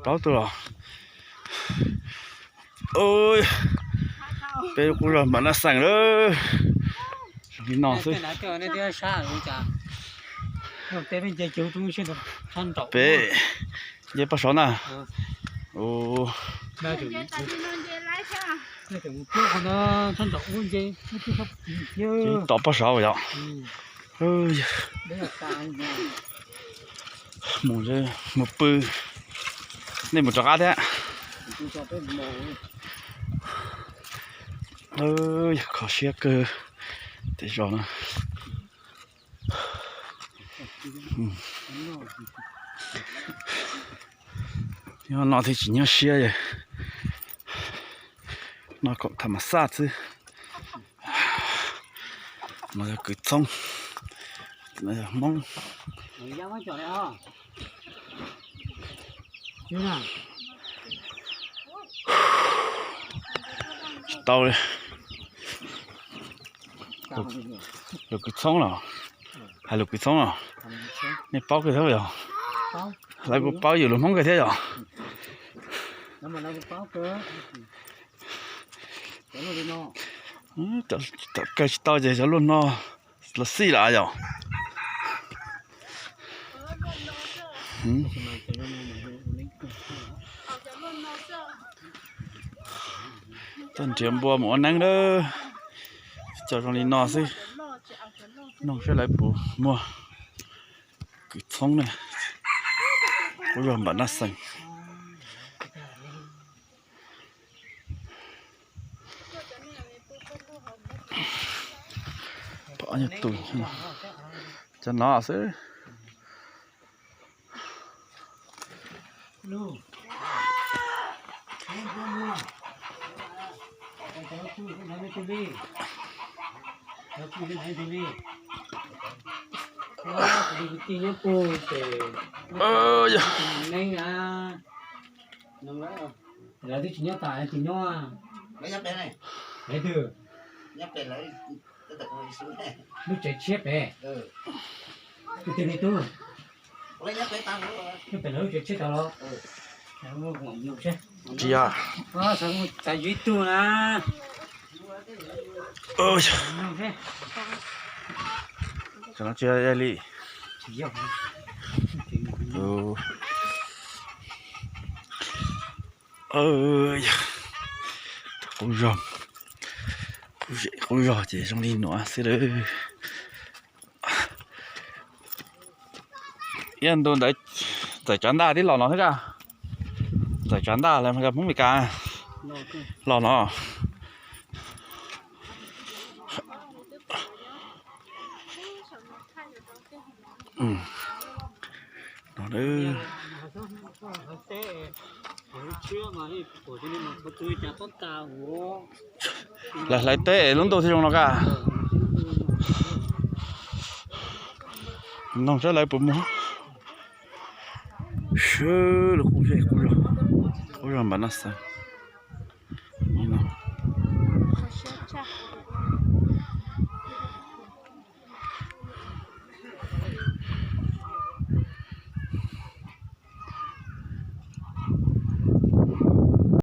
Plaub tug los. Peb lub qub zog Npam Naj Xeem lawm. Zoo li no xwb. Peb nce paj sov na. Tom paj sov yom. Mus, mus pw. Nej mus rov qab thiab. Yog kho siab kawg tej zos no. Nyob no thiaj tsis nyuaj siab, noj kom tham mas xaj xwb. No yog kwv txhoob, no yog Hmoob. Tsis tau li. Lus kwv txhoob los? Hais lus kwv txhoob los? Nej paub kawg thiab yog? Lawv kuj paub yus lus Hmoob kawg thiab yog? Kawg tsis tau ces cov luag no los xij lawm yom. Tuaj nrhiav npua mus ua neeb lawm. Cov zoo li no xwb. Noog saib lawv puas muaj kwv txhoob na. Kuv yog Npam Naj Xeem. Pom ob nyuag tus, cov no xwb. Lawv twb tsis nyob tas, twb nyob pem twg? Lub tsev tshiab pem. Tus twg li tub? Nyob pem lawv lub tsev tshiab tod los? Tsis yog. Tsis yog li. Qub zog, qub zej qub zog ces zoo li no xwb lawm. Ib ntu ntawd txawm tsav ntaj tib los no thiab. Txawm tsav ntaj los yog Hmoob Mes Kas los no. No, lawv hlawv teb lub ntuj thiaj zoo no ka. Noog saib lawv puas muaj. Sawv los qub zej qub zog, qub zog Npam Naj Xeem.